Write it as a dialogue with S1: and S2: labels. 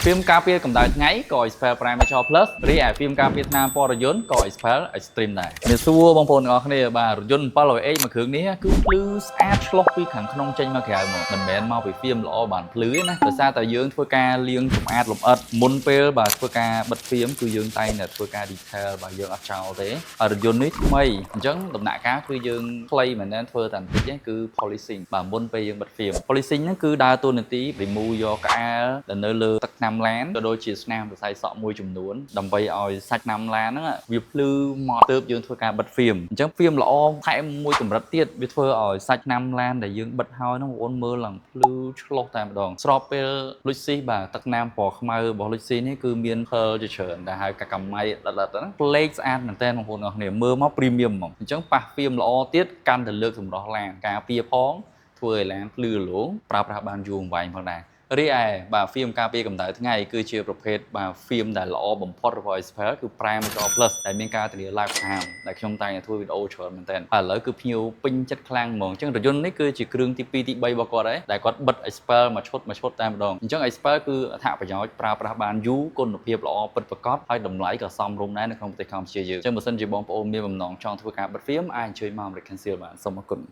S1: ហ្វៀមការពារកម្ដៅថ្ងៃក៏ XPEL Prime HR Plus រីឯហ្វៀមការពារថ្នាំពណ៌រថយន្តក៏ XPEL Extreme ដែរមានសួរបងប្អូនទាំងអស់គ្នាបាទរថយន្ត 700H មួយគ្រឿងនេះគឺភ្លឺស្អាតឆ្លុះពីខាងក្នុងចេញមកក្រៅមកមិនមែនមកពីហ្វៀមល្អបានភ្លឺទេណាដោយសារតែយើងធ្វើការលាងសម្អាតលម្អិតមុនពេលបាទធ្វើការបិទហ្វៀមគឺយើងតែងតែធ្វើការ detail បាទយើងអត់ចោលទេហើយរថយន្តនេះថ្មីអញ្ចឹងដំណាក់កាលគឺយើងខ្លីមែនទែនធ្វើតែបន្តិចទេគឺ polishing បាទមុនពេលយើងបិទហ្វៀម polishing ហ្នឹងគឺដើរតួនាទី remove យកក្អែលដែលនៅលើទឹកថ្នាំឡានក៏ដូចជាស្នាមសរសៃសក់មួយចំនួនដើម្បីឲ្យសាច់ថ្នាំឡានហ្នឹងវាភ្លឺមកទើបយើងធ្វើការបិទហ្វៀមអញ្ចឹងហ្វៀមល្អថែមមួយកម្រិតទៀតវាធ្វើឲ្យសាច់ថ្នាំឡានដែលយើងបិទហើយហ្នឹងបងប្អូនមើលឡើងភ្លឺឆ្លុះតែម្ដងស្របពេលលុចស៊ីបាទទឹកថ្នាំពណ៌ខ្មៅរបស់លុចស៊ីនេះគឺមាន pearl ជាច្រើនដែលហៅកាកាម៉ៃដិតៗហ្នឹងផ្លេកស្អាតមែនតើបងប្អូនអរគ្នាមើលមក premium ហ្មងអញ្ចឹងប៉ះហ្វៀមល្អទៀតកាន់តែលើកសម្រស់ឡានការពារផងធ្វើឲ្យឡានភ្លឺរលោងប្រើប្រាស់បានយូរអង្វែងផងដែររីឯបាទហ្វៀមការពារកម្ដៅថ្ងៃគឺជាប្រភេទបាទហ្វៀមដែលល្អបំផុតរបស់ XPEL គឺ Prime HR Plus ដែលមានការធានា lifetime ដែលខ្ញុំតែងតែធ្វើវីដេអូច្រើនមែនទែនហើយឥឡូវគឺភ្ញៀវពេញចិត្តខ្លាំងហ្មងអញ្ចឹងរថយន្តនេះគឺជាគ្រឿងទី2ទី3របស់គាត់ហើយដែលគាត់បិទ XPEL មួយឈុតមួយឈុតតែម្ដងអញ្ចឹង XPEL គឺអត្ថប្រយោជន៍ប្រើប្រាស់បានយូរគុណភាពល្អពិតប្រាកដហើយតម្លៃក៏សមរម្យដែរនៅក្នុងប្រទេសកម្ពុជាយើងអញ្ចឹងបើសិនជាបងប្អូនមានបំណងចង់ធ្វើការបិទហ្វៀមអាចអញ្ជើញមក American Seal បានសូមអរគុណ។